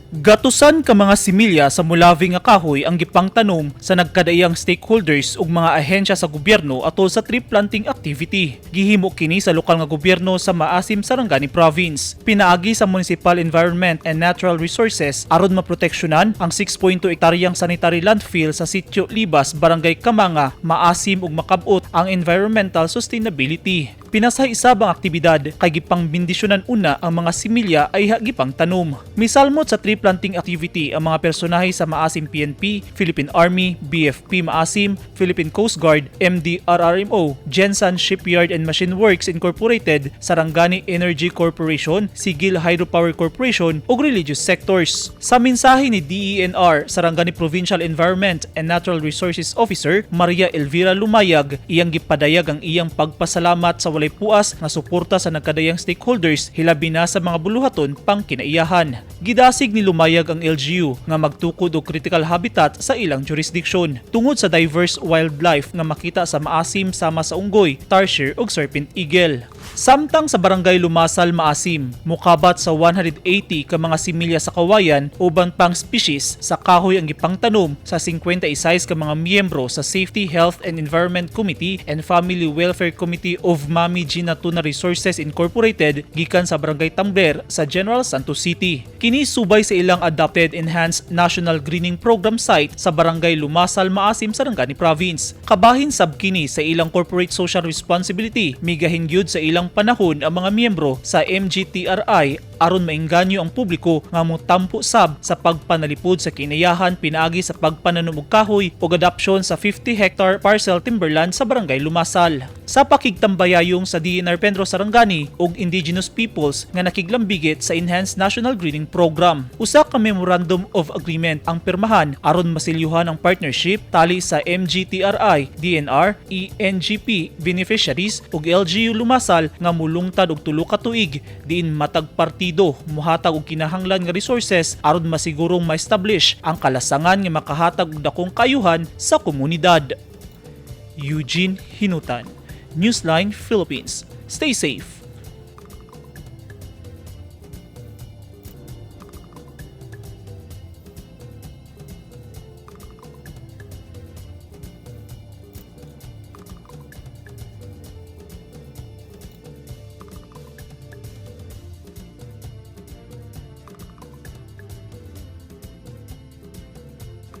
Gatusan ka mga similya sa molave nga kahoy ang gipangtanom sa nagkadaiyang stakeholders ug mga ahensya sa gobyerno atol sa tree planting activity. Gihimo kini sa lokal nga gobyerno sa Maasim, Sarangani Province. Pinaagi sa Municipal Environment and Natural Resources aron maproteksyonan ang 6.2 hektaryang sanitary landfill sa Sitio Libas, Barangay Kamanga, Maasim ug makabot ang environmental sustainability. Pinasahi sab ang aktibidad kay gipangbendisyonan una ang mga similya ayha gipangtanom. Misalmot sa tree planting activity ang mga personahe sa Maasim PNP, Philippine Army, BFP Maasim, Philippine Coast Guard, MDRRMO, Gensan Shipyard and Machine Works Incorporated, Sarangani Energy Corporation, Sigil Hydropower Corporation ug religious sectors. Sa mensahe ni DENR Sarangani Provincial Environment and Natural Resources Officer Maria Elvira Lumayag, iyang gipadayag ang iyang pagpasalamat sa walay puas nga suporta sa nagkadaiyang stakeholders, hilabi na sa mga buluhaton pang kinaiyahan. Gidasig ni Lumayag ang LGU nga magtukod og critical habitat sa ilang jurisdiction tungod sa diverse wildlife nga makita sa Maasim sama sa unggoy, tarsier ug serpent eagle. Samtang sa Barangay Lumasal, Maasim, mukabat sa 180 ka mga similya sa kawayan uban pang species sa kahoy ang gipangtanom sa 56 ka mga miyembro sa Safety, Health and Environment Committee and Family Welfare Committee of Mami Gina Tuna Resources Incorporated gikan sa Barangay Tambler sa General Santos City. Kini subay sa ilang adopted Enhanced National Greening Program site sa Barangay Lumasal, Maasim, Sarangani Province. Kabahin sab kini sa ilang corporate social responsibility, migahin gyud sa ilang panahon ang mga miyembro sa MGTRI aron maengganyo ang publiko nga motampo sab sa pagpanalipod sa kinaiyahan pinaagi sa pagpananom og kahoy ug adopsyon sa 50 hectare parcel timberland sa Barangay Lumasal. Sa pakigtambayayong sa DENR Pendro Sarangani ug indigenous peoples nga nakiglambigit sa Enhanced National Greening Program, usa ka memorandum of agreement ang pirmahan aron masilyuhan ang partnership tali sa MGTRI, DENR, ENGP beneficiaries ug LGU Lumasal nga mulungtad og 3 ka tuig diin matag partido muhatag og kinahanglan nga resources aron masigurong ma-establish ang kalasangan nga makahatag og dakong kayuhan sa komunidad. Eugene Hinutan, Newsline Philippines. Stay safe.